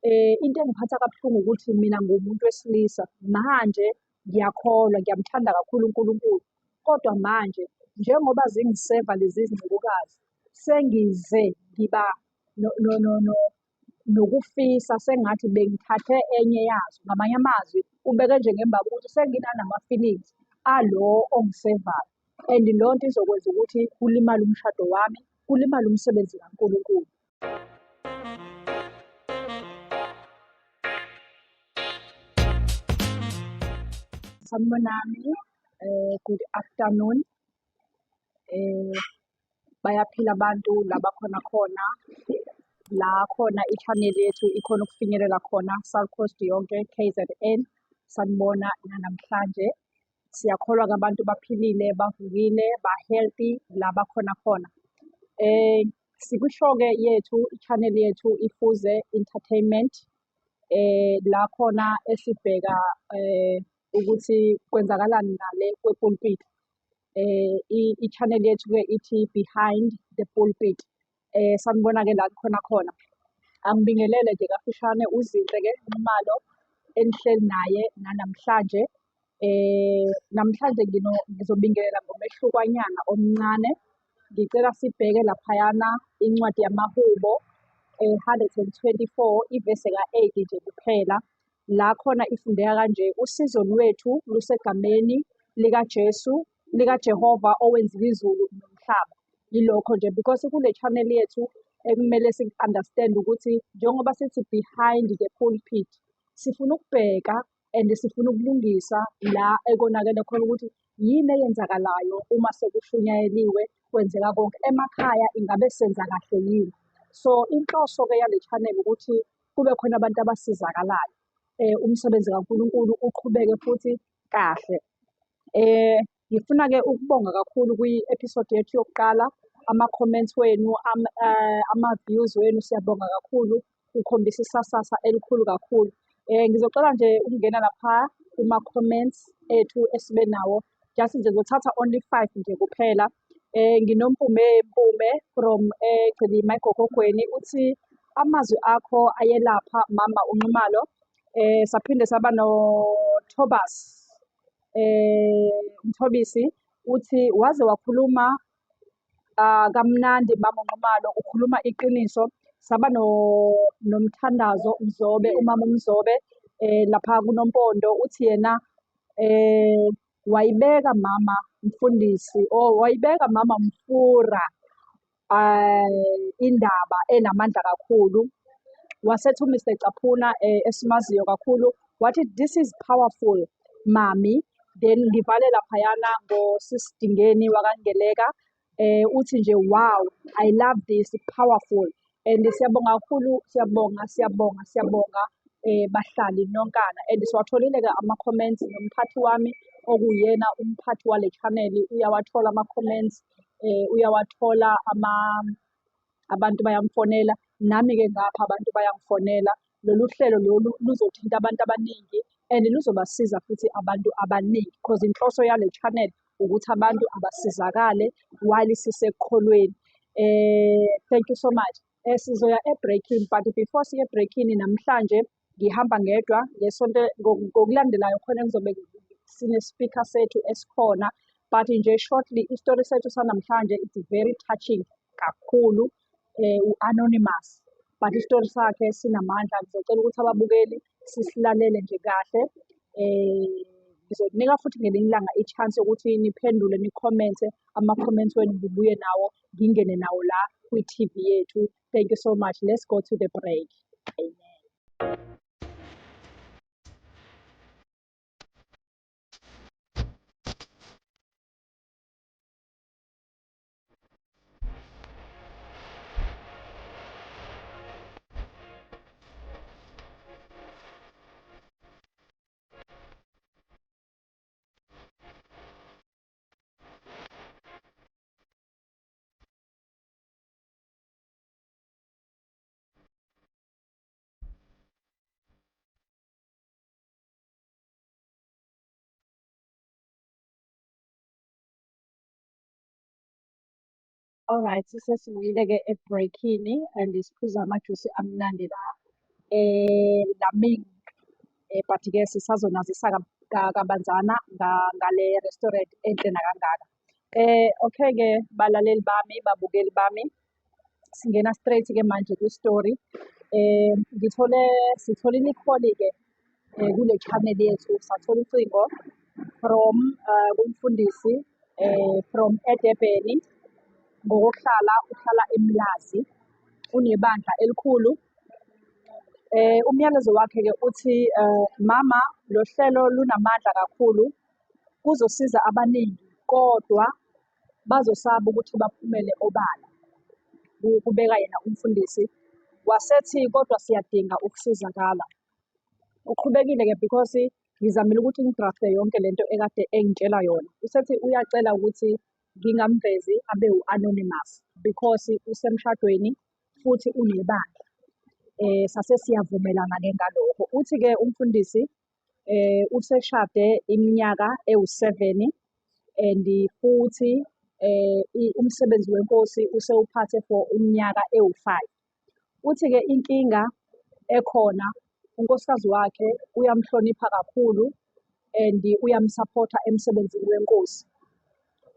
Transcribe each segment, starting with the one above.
Into engiphatha kabuhlungu ukuthi mina ngiwumuntu wesilisa, manje ngiyakholwa, ngiyamthanda kakhulu uNkulunkulu, kodwa manje njengoba zingiseva lezi zincekukazi, sengize ngiba nokufisa sengathi bengithathe enye yazo. Ngamanye amazwi, ubeke nje ngembaba ukuthi senginanama-feelings alo ongisevayo and leyo nto izokwenza ukuthi kulimale umshado wami, kulimale umsebenzi kaNkulunkulu. Sanibonani, good afternoon. Bayaphila abantu la bakhona khona, la khona i-channel yethu ikhona ukufinyelela khona, South Coast yonke, KZN. Sanibona nanamhlanje. Siyakholwa-ke abantu baphilile, bavukile, ba-healthy la bakhona khona. Sikwi-show-ke yethu, i-channel yethu iFuze Entertainment, la khona esibheka ukuthi kwenzakalani ngale kwepulpiti. I-channel yethu-ke ithi Behind the Pulpit. Sanibona-ke la nikhona khona. Angibingelele nje kafushane uZinhle-ke Nxumalo enihleli naye nanamhlanje. Namhlanje ngizobingelela ngomehlukwanyana omncane. Ngicela sibheke laphayana incwadi yamaHubo 124 ivese ka-8 nje kuphela. La khona ifundeka kanje, usizo lwethu lusegameni likaJesu, likaJehova owenzile izulu nomhlaba. Yilokho nje because kule channel yethu ekumele siku-understand ukuthi njengoba sithi behind the pulpit, sifuna ukubheka and sifuna ukulungisa la ekonakele khona ukuthi yini eyenzakalayo uma sekushunyayeliwe kwenzeka konke emakhaya, ingabe senza kahle yini? So inhloso-ke yale channel ukuthi kube khona abantu abasizakalayo, umsebenzi kaNkulunkulu uqhubeke futhi kahle. Ngifuna-ke ukubonga kakhulu kwi-episode yethu yokuqala, ama-comments wenu, ama-views wenu, siyabonga kakhulu, kukhombisa isasasa elikhulu kakhulu. Ngizocela nje ukungena lapha kuma-comments ethu esibe nawo, just nje ngizothatha only five nje kuphela. NginoMpume Mpume from eGcilima eGogogweni, uthi amazwi akho ayelapha mama uNxumalo. Saphinde saba noThobas Mthobisi, uthi waze wakhuluma kamnandi mama uNxumalo, ukhuluma iqiniso. Saba noMthandazo Mzobe, umama uMzobe lapha kuNompondo, uthi yena wayibeka mama mfundisi or wayibeka mama Mfura indaba enamandla kakhulu. Wasethi uMr Caphuna esimaziyo kakhulu wathi this is powerful mami. Then ngivale laphayana ngoSis Dingeni wakaNgeleka, uthi nje wow, I love this, powerful. And siyabonga kakhulu, siyabonga, siyabonga, siyabonga bahlali nonkana. And siwatholile-ke ama-comments nomphathi wami okuyena umphathi wale channel uyawathola ama-comments, uyawathola ama abantu bayamfonela, nami-ke ngapha abantu bayangifonela. Lolu hlelo lolu luzothinta abantu abaningi and luzobasiza futhi abantu abaningi cause inhloso yale channel ukuthi abantu abasizakale while sisekukholweni. Thank you so much. Sizoya e-break-ini but before siye e-break-ini namhlanje ngihamba ngedwa ngesonto ngokulandelayo khona ngizobe sine-speaker sethu esikhona but nje shortly isitori sethu sanamhlanje it's very touching kakhulu, u-anonymous but isitori sakhe sinamandla. Ngizocela ukuthi ababukeli sisilalele nje kahle. Ngizokunika futhi ngelinye ilanga i-chance yokuthi niphendule ni-comment-e, ama-comments wenu ngibuye nawo ngingene nawo la kwi-T_V yethu. Thank you so much. Let's go to the break. Amen. Alright, sesibuyile-ke e-break-ini and siphuza amajusi amnandi la. Laming. But-ke sisazonazisa kabanzana ngale restaurant enhle nakangaka. Okay-ke balaleli bami, babukeli bami, singena straight-ke manje kwi-story. Ngithole sitholile i-call-ke kule channel yethu, sathola ucingo from kumfundisi from eDurban. Ngokokuhlala uhlala eMlazi, unebandla elikhulu. Umyalezo wakhe-ke uthi, mama, lo hlelo lunamandla kakhulu, kuzosiza abaningi kodwa bazosaba ukuthi baphumele obala, kubeka yena umfundisi. Wasethi kodwa siyadinga ukusizakala. Uqhubekile-ke because ngizamile ukuthi ngi-draft-e yonke lento ekade engitshela yona. Usethi uyacela ukuthi ngingamvezi, abe u-anonymous because usemshadweni futhi unebandla. Sase siyavumelana-ke ngalokho. Uthi-ke umfundisi useshade iminyaka ewu-7 and futhi umsebenzi wenkosi usewuphathe for iminyaka ewu-5. Uthi-ke inkinga ekhona, unkosikazi wakhe uyamhlonipha kakhulu and uyamsaphotha emsebenzini wenkosi.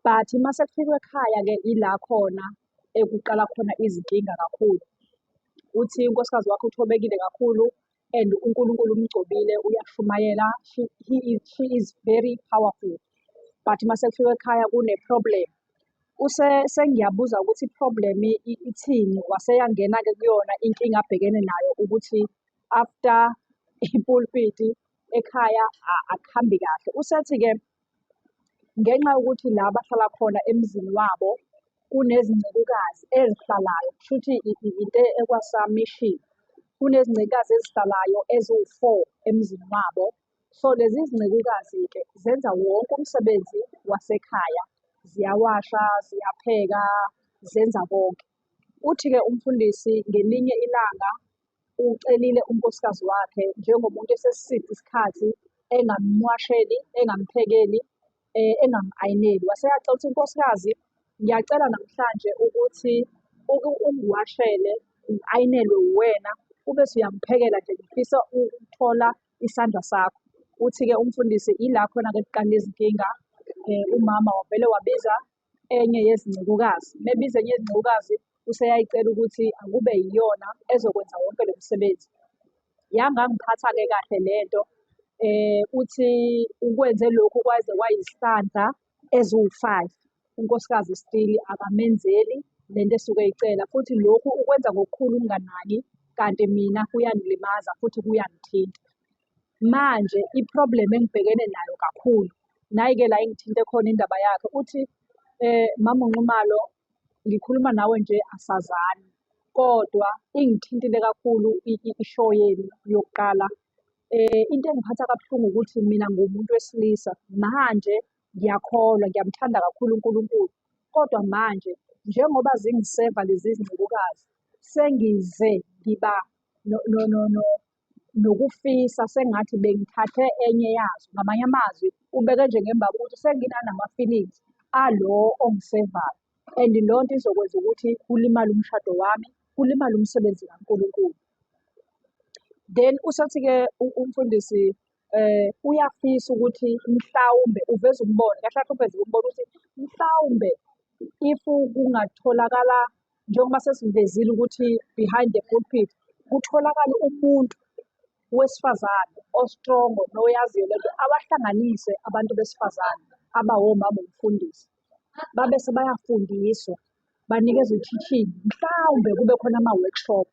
But mase kufikwa ekhaya-ke ila khona ekuqala khona izinkinga kakhulu. Uthi unkosikazi wakhe uthobekile kakhulu and uNkulunkulu umgcobile, uyashumayela, she is very powerful. But mase kufikwa ekhaya kune-problem. Sengiyabuza ukuthi i-problem ithini, waseyangena-ke kuyona inkinga abhekene nayo ukuthi after ipulpiti ekhaya akuhambi kahle. Usethi-ke ngenxa yokuthi la bahlala khona emzini wabo kunezincekukazi ezihlalayo, kushuthi into ekwasamishini. Kunezincekukazi ezihlalayo eziwu-4 emzini wabo. So lezi zincekukazi-ke zenza wonke umsebenzi wasekhaya, ziyawasha, ziyapheka, zenza konke. Uthi-ke umfundisi ngelinye ilanga ucelile unkosikazi wakhe njengomuntu esesiside isikhathi engamwasheli, engamphekeli, engam-ayineli. Wase eyacela ukuthi, nkosikazi, ngiyacela namhlanje ukuthi ungiwashele, ngi-ayinelwe uwena, ubese uyamphekela nje, ngifisa ukuthola isandla sakho. Uthi-ke umfundisi ila khona-ke kuqala izinkinga. Umama wavele wabiza enye yezincekukazi. Uma ebiza enye yezincekukazi, useyayicela ukuthi akube yiyona ezokwenza wonke lo msebenzi. Yangangiphatha-ke kahle lento. Uthi ukwenze lokhu kwaze kwayisandla eziwu-5. Unkosikazi still akamenzeli lento esuke eyicela, futhi lokhu ukwenza ngokukhulu ukunganaki, kanti mina kuyangilimaza futhi kuyangithinta. Manje i-problem engibhekene nayo kakhulu, nayi-ke la engithinte khona indaba yakhe, uthi mama uNxumalo, ngikhuluma nawe nje asazani, kodwa ingithintile kakhulu i-show yenu yokuqala. Into engiphatha kabuhlungu ukuthi mina ngiwumuntu wesilisa, manje ngiyakholwa, ngiyamthanda kakhulu uNkulunkulu, kodwa manje njengoba zingiseva lezi zincekukazi, sengize ngiba nokufisa sengathi bengithathe enye yazo. Ngamanye amazwi, ubeke nje ngembaba ukuthi senginanama-feelings alo ongisevayo and leyo nto izokwenza ukuthi kulimale umshado wami, kulimale umsebenzi kaNkulunkulu. Then usethi-ke umfundisi uyafisa ukuthi mhlawumbe uveze umbono, kahle kahle uveze umbono ukuthi mhlawumbe if kungatholakala, njengoba sesivezile ukuthi behind the pulpit kutholakale umuntu wesifazane o-strong noyaziyo lento, abahlanganise abantu besifazane abawomama umfundisi, babe sebayafundiswa, banikezwe i-teaching, mhlawumbe kube khona ama-workshop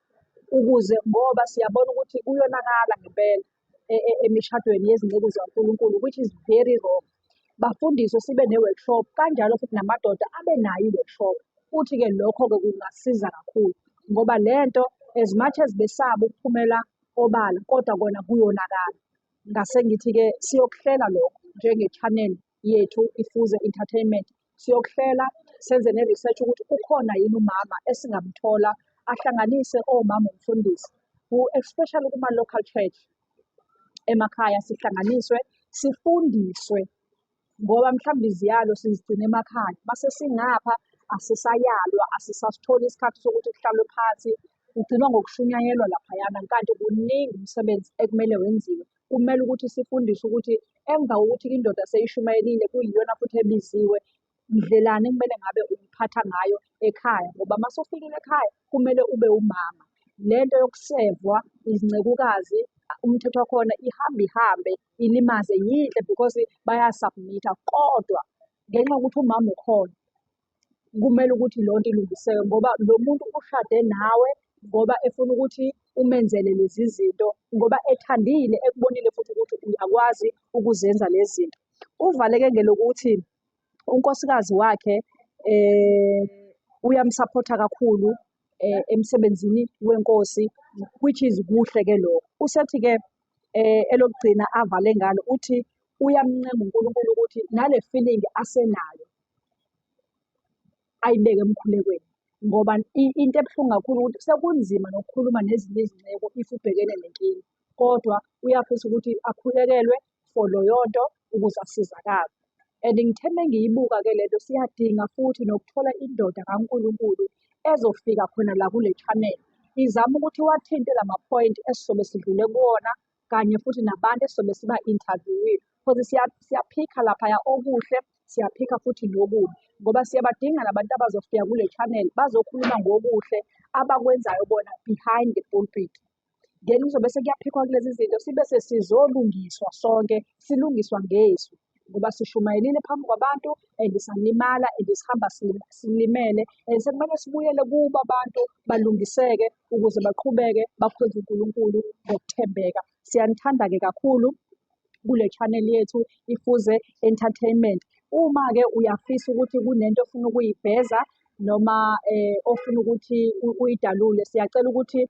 ukuze, ngoba siyabona ukuthi kuyonakala ngempela emishadweni yezinceku zikaNkulunkulu, which is very wrong. Bafundiswe, sibe ne-workshop kanjalo, futhi namadoda abe nayo i-workshop. Futhi-ke lokho-ke kungasiza kakhulu ngoba lento, as much as besaba ukuphumela obala, kodwa kona kuyonakala. Ngase ngithi-ke siyokuhlela lokho njenge-channel yethu iFuze Entertainment. Siyokuhlela, senze ne-research ukuthi ukhona yini umama esingamthola ahlanganise omama umfundisi, especially kuma-local church emakhaya, sihlanganiswe, sifundiswe, ngoba mhlawumbe iziyalo sizigcina emakhaya, mase singapha asisayalwa, asisasitholi isikhathi sokuthi kuhlalwe phansi. Kugcinwa ngokushunyayelwa laphayana, kanti kuningi umsebenzi ekumele wenziwe. Kumele ukuthi sifundiswe ukuthi emva kokuthi indoda seyishumayelile kuyiyona futhi ebiziwe, ndlelani ekumele ngabe uyiphatha ngayo ekhaya, ngoba uma usufikile ekhaya kumele ube umama. Le nto yokusevwa izincekukazi, umthetho wakhona ihambe ihambe ilimaze, yinhle because baya-submit-a kodwa ngenxa yokuthi umama ukhona, kumele ukuthi leyo nto ilungiseke ngoba lo muntu ushade nawe ngoba efuna ukuthi umenzele lezi zinto, ngoba ethandile ekubonile futhi ukuthi uyakwazi ukuzenza lezi zinto. Uvaleke ngelokuthi unkosikazi wakhe uyamsaphotha kakhulu emsebenzini wenkosi, which is kuhle-ke lokho. Usethi-ke elokugcina avale ngalo uthi uyamncenga uNkulunkulu ukuthi nale feeling asenayo ayibeke emkhulekweni, ngoba into ebuhlungu kakhulu ukuthi sekunzima nokukhuluma nezinye izinceku if ubhekene nenkinga, kodwa uyafisa ukuthi akhulekelwe for loyo nto ukuze asizakale. And ngithe uma ngiyibuka-ke le nto, siyadinga futhi nokuthola indoda kaNkulunkulu ezofika khona la kule channel, izame ukuthi iwathinte lama-point esizobe sidlule kuwona, kanye futhi nabantu esizobe siba-interview-ile. Because siyaphikha laphaya okuhle, siyaphikha futhi nokubi, ngoba siyabadinga labantu abazofika kule channel bazokhuluma ngokuhle abakwenzayo bona behind the pulpit. Then kuzobe sekuyaphikwa kulezi zinto, sibe sesizolungiswa sonke, silungiswa ngezwi, ngoba sishumayelile phambi kwabantu and salimala and sihamba silimele and sekumele sibuyele kubo abantu balungiseke ukuze baqhubeke bakhonze uNkulunkulu ngokuthembeka. Siyanithanda-ke kakhulu kule channel yethu iFuze Entertainment. Uma-ke uyafisa ukuthi kunento ofuna ukuyiveza noma ofuna ukuthi uyidalule, siyacela ukuthi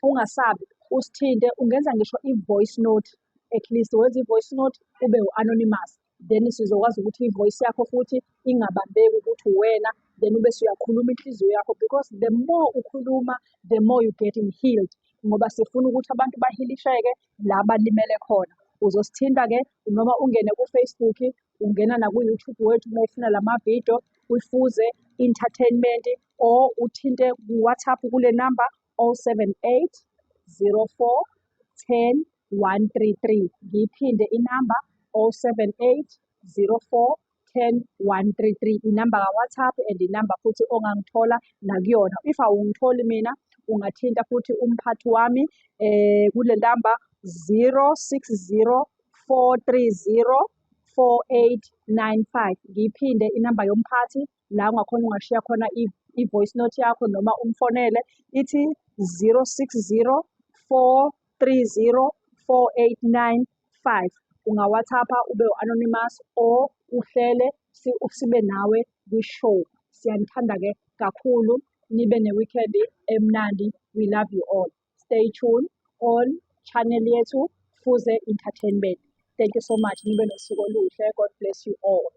ungasabi usithinte, ungenza ngisho i-voice note, at least wenze i-voice note ube u-anonymous. Then sizokwazi ukuthi i-voice yakho futhi ingabambeki ukuthi uwena, then ubese uyakhuluma inhliziyo yakho, because the more ukhuluma, the more you getting healed, ngoba sifuna ukuthi abantu bahilisheke la balimele khona. Uzosithinta-ke noma ungene ku-Facebook, ungena naku-YouTube wethu uma ufuna lama-video kwiFuze Entertainment, or uthinte ku-WhatsApp kule number 078 04 10 133. Ngiyiphinde inamba, 078 04 10 133, inamba ka-WhatsApp and inamba futhi ongangithola nakuyona. If awungitholi mina, ungathinta futhi umphathi wami kule namba 060 430 4895. Ngiyiphinde inamba yomphathi la ungakhona ungashiya khona i-voice note yakho noma umfonele, ithi 060 430 4895. Unga-WhatsApp-a ube u-anonymous or uhlele sibe nawe kwi-show. Siyanithanda-ke kakhulu, nibe ne-weekend emnandi. We love you all. Stay tuned on channel yethu Fuze Entertainment. Thank you so much. Nibe nosuku oluhle. God bless you all.